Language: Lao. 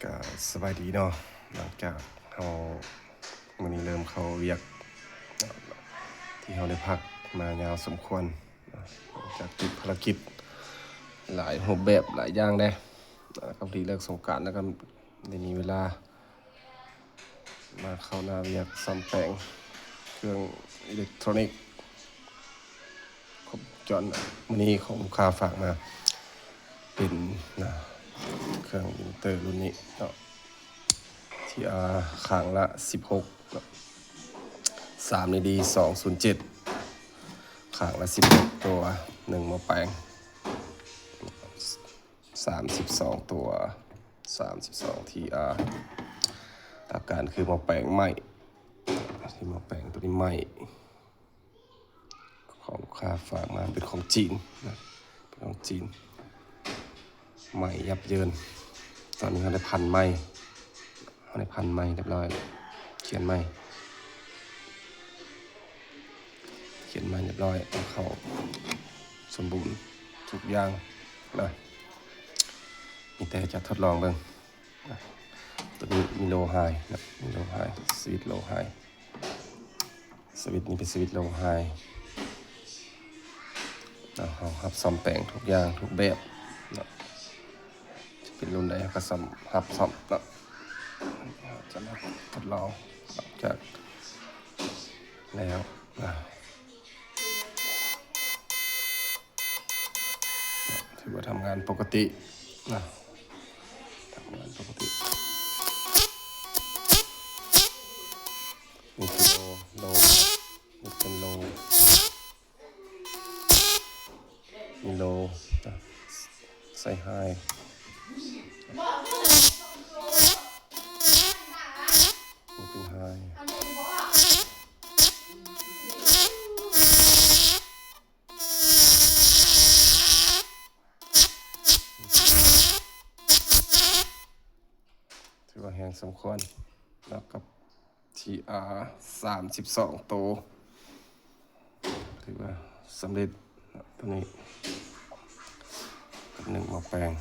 ກໍສະບາຍດີເນາະ ຫຼັງຈາກເຮົາ ມື້ນີ້ເລີ່ມເຂົ້າວຽກ ທີ່ເຮົາໄດ້ພັກມາຍາວສົມຄວນ ຫຼັງຈາກຕິດພາລະກິດຫຼາຍຮູບແບບຫຼາຍຢ່າງເດ້ ກໍພໍດີເລີກສົງການ ແລ້ວກໍໄດ້ມີເວລາ ມາເຂົ້າໜ້າວຽກສ້ອມແປງເຄື່ອງອີເລັກໂທຣນິກຄົບວົງຈອນ. ມື້ນີ້ຂອງລູກຄ້າຝາກມາເປັນ ນະ ເຄື່ອງອິນເຕີລຸ້ນນີ້ເນາະ ທີອາ ຂ້າງລະສິບຫົກເນາະ ສາມດີດີສອງສູນເຈັດ ຂ້າງລະສິບຫົກຕົວ ໜຶ່ງໝໍ້ແປງ ສາມສິບສອງຕົວ ສາມສິບສອງ ທີອາ ອາການຄືໝໍ້ແປງໄໝ້ ທີ່ໝໍ້ແປງຕົວນີ້ໄໝ້ ຂອງລູກຄ້າຝາກມາເປັນຂອງຈີນນະ ເປັນຂອງຈີນ ໄໝ້ຍັບເຢິນ. ຕອນນີ້ເຮົາໄດ້ພັນໄໝ້ ເຮົາໄດ້ພັນໄໝ້ຮຽບຮ້ອຍ ຂຽນໄໝ້ ຂຽນໄໝ້ຮຽບຮ້ອຍ ເອົາເຂົ້າສົມບູນທຸກຢ່າງນະ ມີແຕ່ຈະທົດລອງເບິ່ງນະ. ຕົວນີ້ມີໂລໄຮນະ ມີໂລໄຮ ສະວິດໂລໄຮ ສະວິດນີ້ເປັນສະວິດໂລໄຮນະ. ເຮົາຮັບສ້ອມແປງທຸກຢ່າງທຸກແບບນະ ຈະເປັນລຸ້ນໃດເຮົາກໍສ້ອມ ຮັບສ້ອມເນາະ. ຈະມາທົດລອງຫຼັງຈາກແລ້ວນະ ຖືວ່າທຳງານປົກກະຕິນະ ທຳງານປົກກະຕິ. ມີໂລ ໂລ ເປັນໂລ ມີໂລ ໃສ່ໄຮ ເປັນໄຮ ຖືວ່າແຮງສົມຄວນ ແລ້ວກໍ ທີອາ ສາມສິບສອງໂຕ ຖືວ່າສຳເລັດນະ ຕົວນີ້ ກັບໜຶ່ງໝໍ້ແປງ